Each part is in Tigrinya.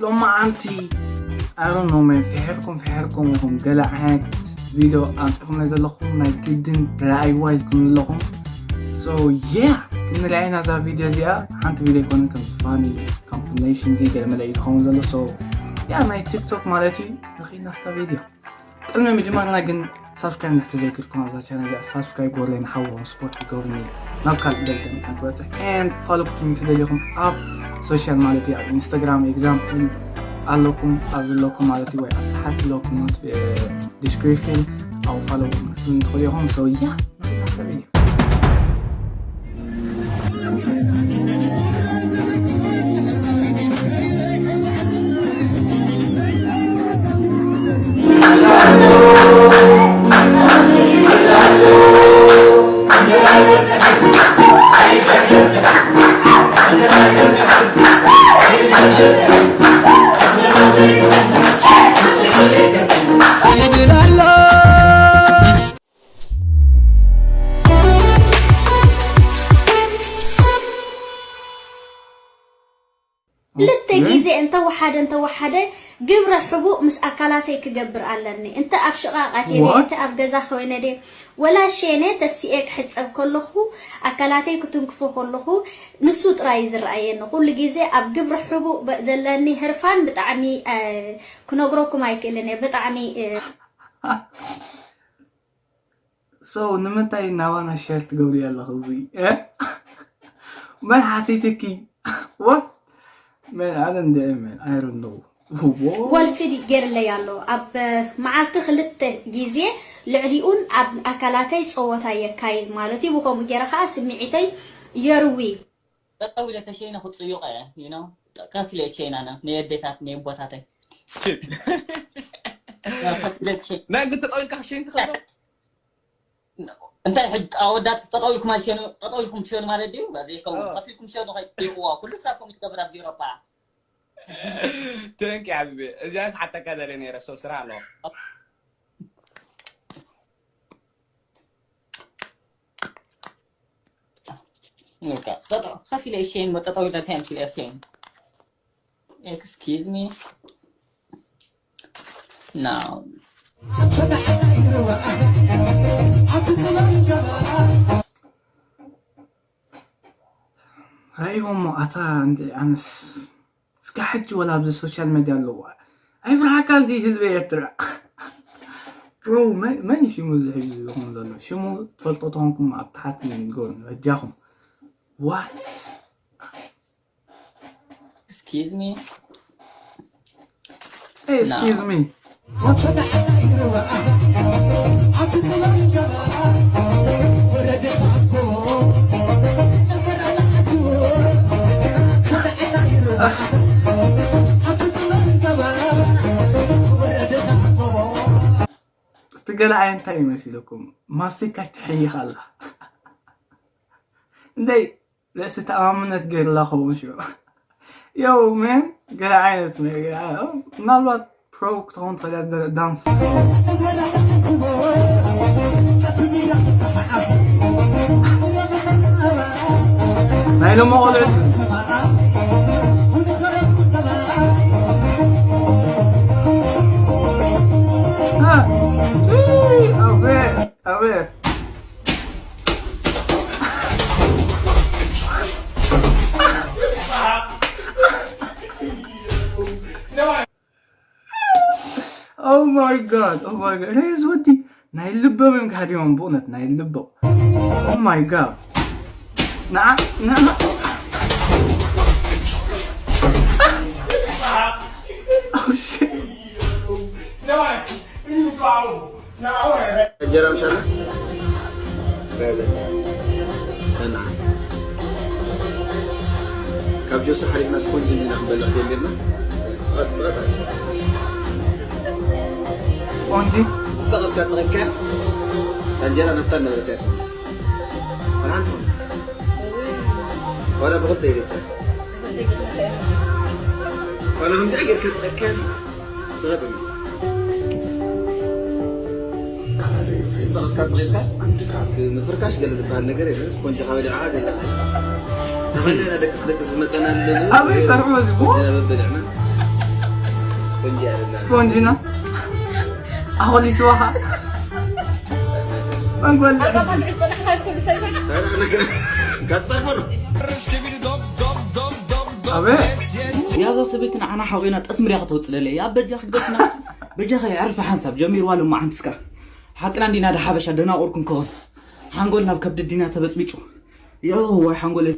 ሎማዓንቲ ኣሮን ኖመን ፍሕርኩም ፍሕርኩም ኢኹም። ገለ ዓይነት ቪድዮ ኣምፂኹም ናይ ዘለኹም ናይ ግድን ረኣይዋ ኢልኩም ኣለኹም። So yeah, ክንርኣይ ናዛ ቪድዮ እዚኣ። ሓንቲ ቪድዮ ይኮነ ከም ፋኒ ኮምፕሌሽን ዚ ገለ መለ እዩ ዝኸውን ዘሎ። So yeah, ናይ ቲክቶክ ማለት እዩ። ንኺድ ናፍታ ቪድዮ። ቅድሚ ምጅማርና ግን ሳብስክራይብ እንድሕር ዘይገርኩም ኣብዛ ቻነል እዚኣ ሳብስክራይብ ጎርለይ ንሓዎም ስፖርት ይገብርኒ ናብ ካልእ ደረጃ ንሓን ክበፅሕ። And ፎሎ ክትብሉ እንተደሊኹም ኣብ ሶሻል ማለት እዩ ኣብ ኢንስታግራም ኤግዛምፕል ኣለኩም ኣብ ዘለኩም ማለት እዩ ወይ ኣብ ታሓት ዘለኩም ዲስክሪፕሽን ኣብ ፎሎ ክትብሉ ትኽእሉ ኢኹም። So yeah, ክልተ ግዜ እንተወሓደ እንተወሓደ ግብረ ሕቡእ ምስ ኣካላተይ ክገብር ኣለኒ። እንተ ኣብ ሽቓቓት እየ፣ What? እንተ ኣብ ገዛ ኮይነ ድየ፣ ወላ ሸነ ተሲኤ ክሕጸብ ከለኹ፣ ኣካላተይ ክትንክፎ ከለኹ፣ ንሱ ጥራይ እዩ ዝረኣየኒ። ኩሉ ግዜ ኣብ ግብረ ሕቡእ በ-፣ ዘለኒ ህርፋን ብጣዕሚ፣ እ፣ ክነግረኩም ኣይክእልን እየ። ብጣዕሚ፣ እ፣ So ንምንታይ ናባና ሸር ትገብሪ ኣለኹ? እዚ እ? መን ሓቲትኪ? What? Man, I don't know, man. I don't know. What? ወልፊ ዲ-፣ ገይርለይ ኣሎ። ኣብ መዓልቲ ክልተ ግዜ ልዕሊኡን ኣብ ኣካላተይ ጸወታ የካይድ ማለት እዩ። ብኸምኡ ገይረ ኸኣ ስምዒተይ የርዊ። ጠጠው ኢለ ተሸይነ ክፅዩቕ እየ፣ you know፣ ከፍ ኢለ ሸይናና ናይ ኣዴታት ናይ ኣቦታተይ። ከፍ ኢለ ተሸይነ። ናይ ግን ተጠው ኢልካ ክሸይን ትኽእል ዶ? እንታይ ሕጂ ኣወዳት ጠጠው ኢልኩም ኣይሸኑ፣ ጠጠው ኢልኩም ትሸኑ ማለት ድዩ? ዘይከውን ኣዎ። ከፍ ኢልኩም ሸኑ ከይትጥይቕዎ፣ ኩሉ ሳብ ከምኡ ትገብር ኣብዚ ኤውሮጳ። ተንኪ ሓቢቢ፣ እዚኣ ክሓተካ ደልየ ነይረ፣ ሰብ ስራሕ ኣለዎ። በቃ፣ ጠጠው፣ ከፍ ኢለ እሸይን፣ ጠጠው ኢለ እንታይ ኣምሲለ እሸይን? Excuse me? No. ራእይዎሞ ኣታ እንዲ ኣነስ እስካ ሕጂ ወላ ኣብዚ ሶሻል ሜድያ ኣለዋ ኣይፍርሓካ እንዲ ህዝቢ ኤርትራ ብሮ መን እዩ ሽሙ እዚ ሕጂ ዝኸውን ዘሎ ሽሙ ትፈልጦ ተኾንኩም ኣብ ታሓት ንገሩኒ በጃኹም what Excuse me? Hey, excuse me. እስቲ ገለ እንታይ ይመሲለኩም ማስቲካ ትሕይኽ ኣላ እንታይ ርእሲ ተኣማምነት ገይርላ ክኸውን ሽዑ ዮው ሜን ገለ ዓይነት ምናልባት ፕሮ ክትኸውን ትኽእል ዳንስ ናይ ሎሚ ቆልዑት ኣቤት ኣቤት Oh my god, oh my god. Hey, ዝወዲ ናይ ልቦም እዮም ካዲሞም ብእውነት ናይ ልቦም። Oh my god. ንዓ ንዓ Oh shit. እንጀራ ምሻና በዛ እንጀራ ነናሓ ካብ ጆስ ሓሊፍና ስፖንጅ እንዲና ክንበልዕ ጀሚርና ፀቐጥ ፀቐጥ ኣለ ስፖንጂ ዝፀቐጥካ ፀቐጥካ እንጀራ ናፍታ ነበረታ ይትመለስ ብርሃን ትኾን ዋላ ብክልተ ይገፀ ዋላ ከምዚኣ ጌርካ ፀቀስ ትኸጥኒ ዝፀቐጥካ ፀቐጥካ ምፍርካሽ ገለ ዝበሃል ነገር የለን ስፖንጂ ካበሊዕኻ ገዛ ተኸለና ደቅስ ደቅስ ዝመፀና ኣለና ኣበይ ሰርሑ እዚ ወዲና በበልዕና ስፖንጅና ኣኾሊስዋኻ መንጎል ኣበ ያዛ ሰበይትን ኣና ሓቂና ጠስምርያ ከተወፅለለ ያ በጃ ክግደፍና በጃ ከይዕርፈ ሓንሳብ ጀሚርዋ ሎማዓንትስካ ሓቅና እንዲና ዳ ሓበሻ ደናቁር ክንከውን ሓንጎል ናብ ከብዲ ዲና ተበፅቢፁ ዮ ወይ ሓንጎል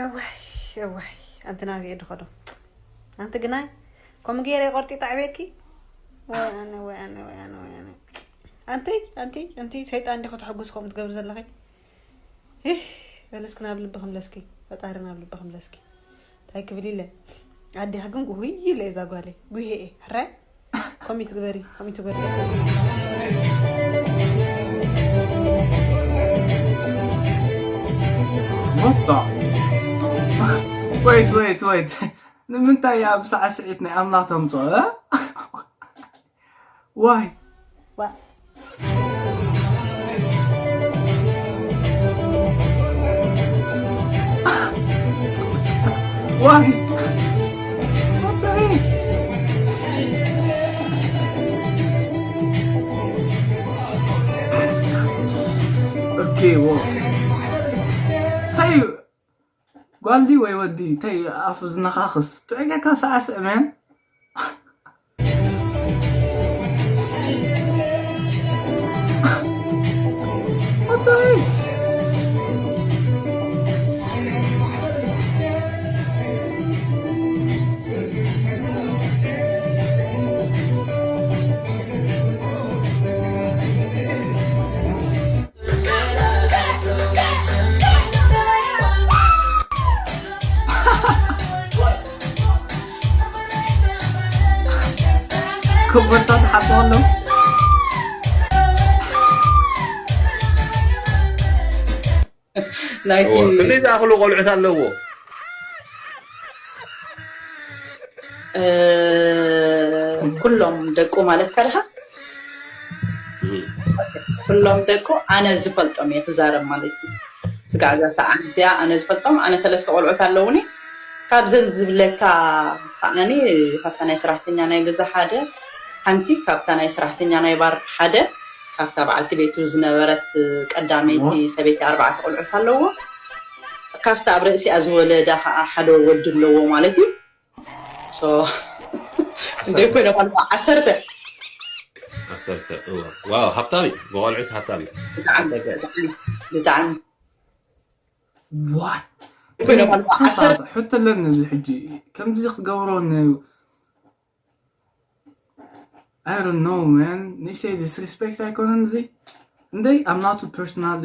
እዋይ እዋይ ኣንቲ ናበይ ድኸዶ ኣንቲ ግናይ ከምኡ ገይረ ቆርጢ ጣዕቤኪ ወይ ኣነ ወይ ኣነ ወይ ኣነ ወይ ኣነ ኣንቲ ኣንቲ ኣንቲ ሰይጣን እንዲኹ ተሐጉስ ከምኡ ትገብሪ ዘለኺ ይህ በልስኪ ናብ ልቢ ክምለስኪ ፈጣሪ ናብ ልቢ ክምለስኪ እንታይ ክብል ኢለ ኣዲኻ ግን ጉህይ ኢለ እዛ ጓለይ ጉሄ እየ ሕራይ ኮሚት ግበሪ ኮሚት ግበሪ What the? Wait, wait, wait. ንምንታይ ኣብ ሳዕስዒት ናይ ኣምላኽ ተምፅኦ? Why? Why? What the heck? Okay, well. Tell you. ጓል ድዩ ወይ ወዲ ተይ ኣፉ ዝነኻኽስ ጥዑይ ጌርካ ሳዕስዕ መን ክቦታ ተሓፅቦ ኣለዉ ናይቲ ክንደይ ዝኣኽሉ ቆልዑት ኣለዎ ኩሎም ደቁ ማለት ከለካ ኩሎም ደቁ ኣነ ዝፈልጦም እየ ክዛረብ ማለት እዩ ስጋዕ እዛ ሰዓት እዚኣ ኣነ ዝፈልጦም ኣነ ሰለስተ ቆልዑት ኣለውኒ ካብዘን ዝብለካ ከዓኒ ካብታ ናይ ስራሕተኛ ናይ ገዛ ሓደ ሓንቲ ካብታ ናይ ስራሕተኛ ናይ ባር ሓደ ካብታ በዓልቲ ቤቱ ዝነበረት ቀዳመይቲ ሰበይቲ ኣርባዕተ ቆልዑት ኣለዎ ካብታ ኣብ ርእሲኣ ዝወለዳ ከዓ ሓደ ወዲ ኣለዎ ማለት እዩ እንደ ኮይነ ቆልዑ ዓሰርተ ዓሰርተ እዋ ዋው ሃብታም እዩ ብቆልዑስ ሃብታም እዩ ብጣዕሚ ብጣዕሚ What? ኮይነ ቆልዑ ዓሰርተ ሕቶ ኣለኒ እዚ ሕጂ ከምዚ ክትገብሮ ን I don't know man ንእሽተይ disrespect ኣይኮነን እዚ እንደይ I'm not personal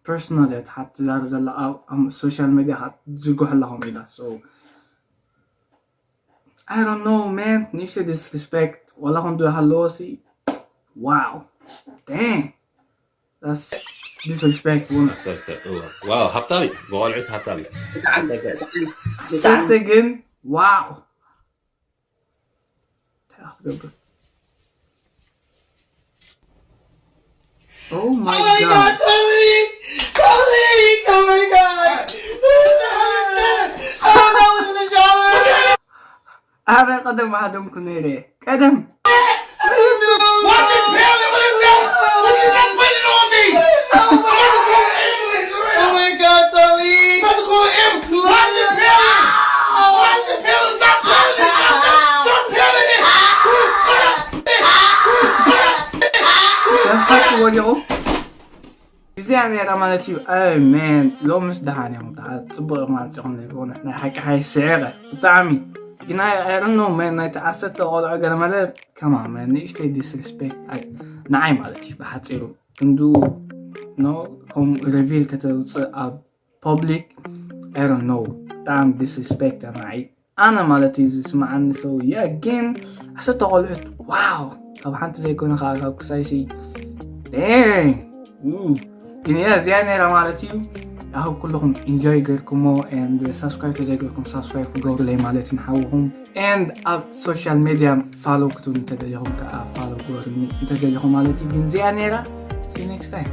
personal እያ ትሓት ትዛረብ ዘላ ኣብ social media ዝጎሕ ኣለኹም ኢላ so I don't know man ንእሽተይ disrespect ዋላ ክንዱ ሃለዎ ሲ wow dang that's disrespect one ዋው ሃብታም እዩ ብቆልዑስ ሃብታም እዩ ዓሰርተ ግን wow እንታይ ክትገብር Oh my god. Tony! Tony! Oh my god! What the hell is that? Oh, that was in the shower! ኣበ ቀደም ሃደምኩ ነይረ ቀደም What's it feeling? What is that? What is that putting on me? Oh my god, Tony! What's it feeling? What's it feeling? Stop playing with me! Stop playing with me! ተሓቂ ወዲቑ እዚኣ ነራ ማለት እዩ ኣሜን ሎምስ ደሓን እዮም ከዓ ፅቡቅ እዮም ማለት ፂኹም ዘይኮነት ናይ ሓቂ ሓይ ስዒቀ ብጣዕሚ ግን ኣይ ኖ መን ናይ ተዓሰርተ ቆልዑ ገለ መለ ከማ መን ንእሽተይ ዲስሪስፔክት ንዓይ ማለት እዩ ብሓፂሩ ክንዱ ኖ ከም ሪቪል ከተውፅእ ኣብ ፐብሊክ ኣይ ኖ ብጣዕሚ ዲስሪስፔክት ንዓይ ኣነ ማለት እዩ ዝስምዓኒ ሰው እያ ግን ዓሰርተ ቆልዑት ዋው ካብ ሓንቲ ዘይኮነ ከዓ ካብ ክሳይሲ ግን እያ እዚኣ ነይራ ማለት እዩ I hope ኩልኹም ኢንጆይ ገርኩሞ and ሳብስክራይብ ተዘይገርኩም ሳብስክራይብ ክገብሩለይ ማለት ንሓውኹም and ኣብ ሶሻል ሜድያ ፋሎ ክትብሉ እንተደሊኹም ከዓ ፋሎ ግበሩኒ እንተደሊኹም ማለት እዩ። ግን እዚኣ ነይራ። See you next time.